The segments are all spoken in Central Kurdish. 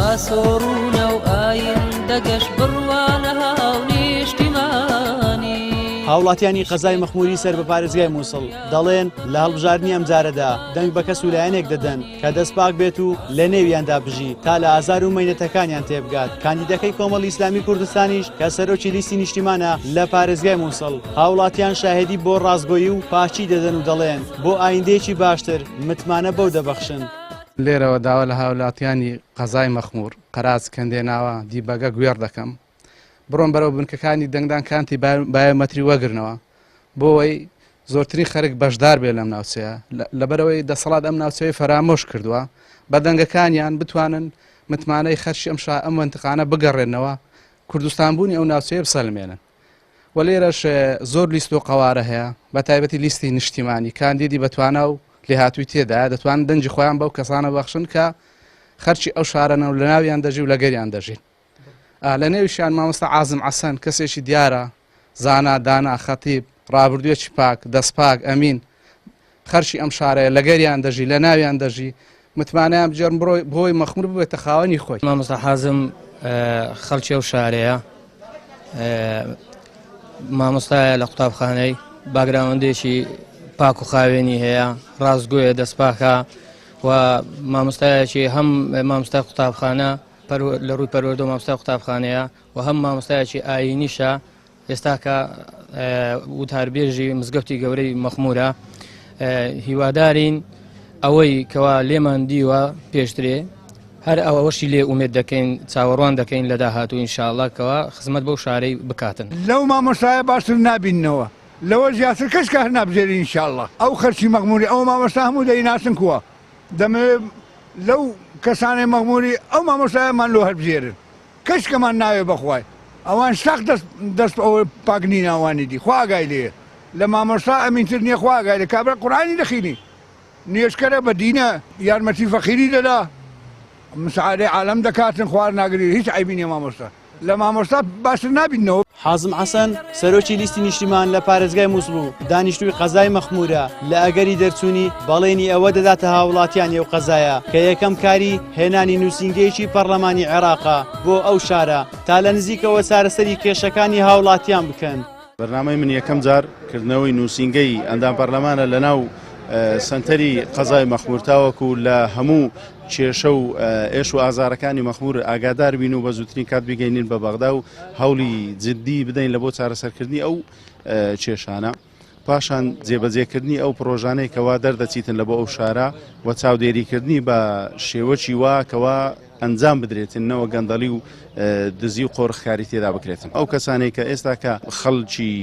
ئاسۆ ڕوونە و ئایندە گەش بڕوانە هاونیشتیمانی. هاوڵاتیانی قەزای مەخموری سەر بە پارێزگای موسڵ دەڵێن لە هەڵبژاردنی ئەمجارەدا دەنگ بە کەس و لایەنێک دەدەن کە دەست پاک بێت و لە نێویاندا بژی تا لە ئازار و مەینەتەکانیان تێبگات کاندیدەکەی کۆمەڵی ئیسلامی کوردستانیش کە سەرۆکی لیستی نیشتیمانە لە پارێزگای موسڵ هاوڵاتیان شاهێدی بۆ ڕاستگۆیی و پاکی دەدەن و دەڵێن بۆ ئایندەیەکی باشتر متمانە بەو دەبەخشن. لێرەوە داوا لە هاولاتیانی قەزای مەخمور، قەراج، کەندێناوە، دیبەگە، گوێڕ دەکەم بڕۆن بەرەو بنکەکانی دەنگدان کانتی بایۆمەتری وەگرنەوە بۆوەی زۆرترین خەرک بەشدار بێ لەم ناوچەیە لەبەرەوەی دەسەڵات ئەم ناوچەیە فەرامۆش کردووە بە دەنگەکانیان بتوانن متمانەی خەرشی ئەم شا ئەم منتقانە بگەڕێنەوە کوردستانبوونی ئەو ناوچەیە بسەلمێنن و لێرەش زۆر لیست و قەوارە هەیە بە تایبەتی لیستی نیشتیمانی کاندیدی بەتوانا و لێهاتووی تێدایە دەتوانن دەنگی خۆیان بەو کەسانە بەخشن کە خەرکی ئەو شارەنە و لەناویان دەژی و لەگەریان دەژین لە نێویشیان مامۆستا عازم عەسەن کەسێکی دیارە زانا دانا خەتیب ڕابردوویەکی پاک دەستپاک ئەمین خەرکی ئەم شارەیە لەگەریان دەژی لە ناویان دەژی متمانەیان بگێڕن بڕۆی بۆی مەخمور ببێتە خاوەنی خۆی. مامۆستا حازم خەڵکی ئەو شارەیە مامۆستایە لە قوتابخانەی باگراوەندێکی پاک و خاوێنی هەیە ڕاستگۆیە دەستپاکە و مامۆستایەکی هەم مامۆستای قوتابخانە لە ڕووی پەروەردە و مامۆستای قوتابخانەیە و هەم مامۆستایەکی ئایینیشە ئێستاکە وتاربێژی مزگەفتی گەورەی مەخمورە هیوادارین ئەوەی کەوا لێمان دیوە پێشترێ هەر ئەوەشی لێ ئومێد دەکەین چاوەڕوان دەکەین لە داهاتوو ئینشاءاللە کەوا خزمەت بەو شارەی بکاتن. لەو مامۆستایە باشتر نابیننەوە لەوە زیاتر کەس کار نابژێری ئینشاءاللە ئەو خەرکی مەخموری ئەو مامۆستا هەموو دەیناسن کووە دەمەوێ لەو کەسانەی مەخموری ئەو مامۆستایەمان لۆ هەلبژێرن. کەشکەمان ناوێ بەخوای ئەوان سەخت دەست دەست ئەوە پاک نین ئەوانی دی خوا ئاگای لێیە لە مامۆستا ئەمینتر نیە خوا ئاگای لێ کابرا قورئانی دەخینی نوێژکەرە بە دینە یارمەتی فەقیری دەدا مساعدەی عالەم دەکاتن خوار ناگری هیچ عەیبی نیە مامۆستا لە مامۆستا باشتر نابینەوە. حازم حەسەن، سەرۆکی لیستی نیشتیمان لە پارێزگای موسڵ و دانیشتووی قەزای مەخموورە، لە ئەگەری دەرچوونی، بەڵێنی ئەوە دەداتە هاوڵاتیانی ئەو قەزایە کە یەکەم کاری هێنانی نووسینگەیەکی پەڕلەمانی عێراقە بۆ ئەو شارە تا لە نزیکەوە چارەسەری کێشەکانی هاوڵاتیان بکەن. بەرنامەی من یەکەم جار کردنەوەی نووسینگەی ئەندام پەرلەمانە لەناو سەنتەری قەزای مەخمور تاوەکو لە هەموو کێشە و ئێش و ئازارەکانی مەخمور ئاگادار بین و بە زووترین کات بیگەینین بە بەغدا و هەوڵی جددی بدەین لە بۆ چارەسەرکردنی ئەو کێشانە. پاشان جێبەجێکردنی ئەو پرۆژانەی کەوا دەردەچیتن لە بۆ ئەو شارە و چاودێریکردنی بە شێوەکی وا کەوا ئەنجام بدرێتن نەوە گەندەڵی و دزی و قۆرخکاری تێدا بکرێتن ئەو کەسانەی کە ئێستا کە خەڵکی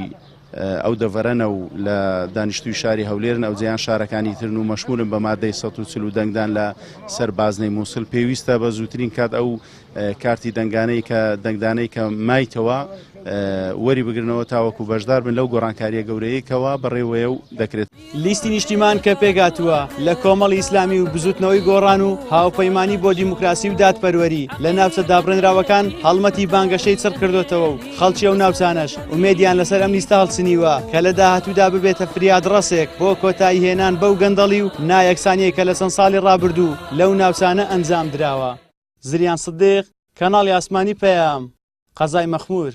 ئەو دەڤەرەنە و لە دانیشتوی شاری هەولێرن ئەو جیان شارەکانی ترن و مەشمولن بە مادەی 140 و دەنگدان لە سەر بازنەی مووسڵ پێویستە بە زووترین کات ئەو کارتی دەنگانەی کە دەنگدانەی کە مایتەوە وەری بگرنەوە تاوەکو بەشدار بن لەو گۆڕانکاریە گەورەیە کەوا بەڕێوەیە و دەکرێت. لیستی نیشتیمان کە پێکهاتووە لە کۆمەڵی ئیسلامی و بزوتنەوەی گۆڕان و هاوپەیمانی بۆ دیموکراسی و دادپەروەری لە ناوچە دابڕێنراوەکان هەڵمەتی بانگەشەی چڕ کردۆتەوە و خەڵکی ئەو ناوچانەش ئومێدیان لەسەر ئەم لیستە هەڵچنیوە کە لە داهاتوودا ببێتە فریادڕەسێک بۆ کۆتاییهێنان بەو گەندەڵی و نایەکسانیەی کە لە چەند ساڵی ڕابردوو لەو ناوچانە ئەنجامدراوە. زریان سدیق، کەناڵی ئاسمانی پەیام، قەزای مەخموور.